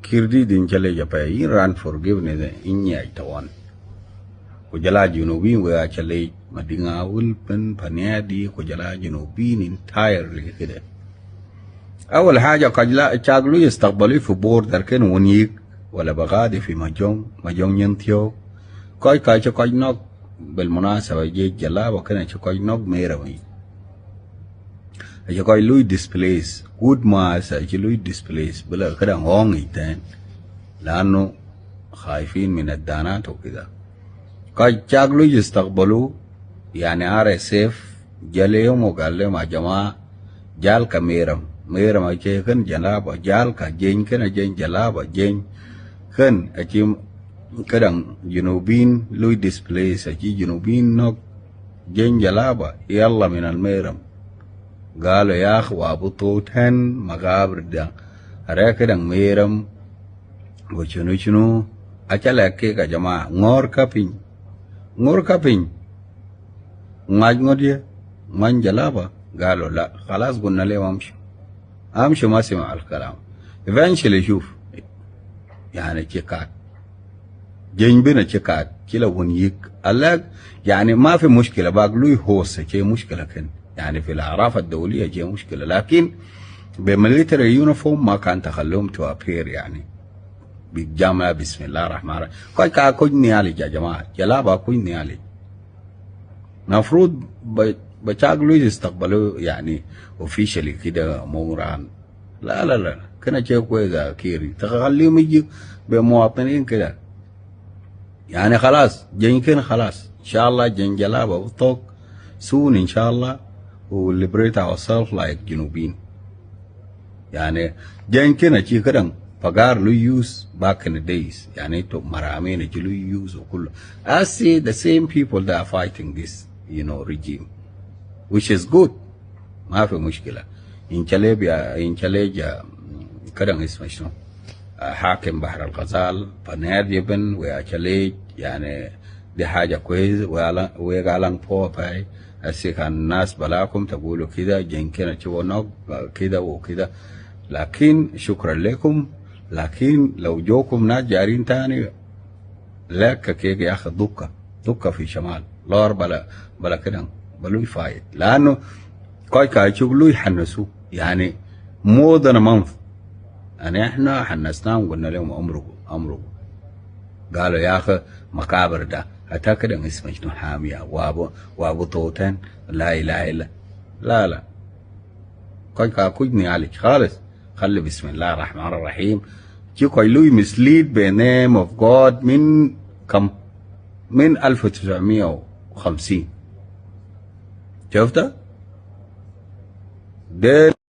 Kirdit in chale ja pa in ran forgiveness in nyai tawan. Kujala junubin we achale madinga awul pen paniadi kujala junubin entirely كده. أول حاجة قجلا تشاغلو يستقبلوا في border كان ونيك ولا بغادي في مجون مجون ينتيو كوي كاي كوي نوك. بالمناسبة جي جلابة كان كوي نوك ميرمي كوي لوي displace good mass لوي displace بلا كده هون يتين لأنه خايفين من الدانات وكده. كوي تشاغلو يستقبلوا يعني RSF جاليهم وقال لهم يا جماعة جال كميرم ميرم أجي كن جلابة جال كجين كن أجين جلابة جين كن أجي كدن جنوبين لوي displace أجي جنوبين نوك جين جلابة يلا من الميرم. قالوا يا أخ وأبو توتن مقابر ده كدن ميرم وشنو شنو أجل كيك يا جماعة ngor kapin ngor kapin ngaj ngودي من جلابة. قالوا لا خلاص قلنا لهم امشوا امشوا ما سمع الكلام. Eventually شوف يعني تشيكات جنبنا تشيكات كلا ونيك الله يعني ما في مشكلة باقلو هوس شيء مشكلة كن يعني في الأعراف الدولية شيء مشكلة، لكن ب military uniform ما كان تخليهم to appear يعني بالجامعة. بسم الله الرحمن الرحيم. كوي كا كوي نيالي يا جماعة جلابة كوي نيالي المفروض بتشاغلوا يستقبلوا يعني officially كده موران. لا لا لا كنا شيء كويس كيري تخليهم يجي بمواطنين كده يعني خلاص جنكن خلاص ان شاء الله جنجلابة وطوق soon ان شاء الله و liberate ourselves like جنوبين. يعني جنكن شيء كده فقار لو use back in the days يعني تو مرامين لو use وكله. I see the same people that are fighting this regime, which is good. ما في مشكلة. إنشاليبيا إنشاليجا كده اسمه شنو حاكم بحر الغزال فناديبن وأشاليج يعني دي حاجة كويس ويقالن بو باي هسي كان الناس بلاكم تقولوا كده جنكنا تشونوك كده وكده، لكن شكرا لكم. لكن لو جوكم ناس جارين تاني لك كيك يا اخي دكة دكة في شمال لور بلا بلا كده بلو فايت لانه كوي كاي شغلو يحنسوا يعني more than a month. يعني احنا حنسناهم قلنا لهم امرقوا امرقوا. قالوا يا اخي مقابر ده حتى كده اسمه شنو حامية وابو توتن لا اله الا لا لا كوي كا كوي نيالك خالص. خلي بسم الله الرحمن الرحيم كوي لوي mislead by name of God من كم من 1950 شفت ده.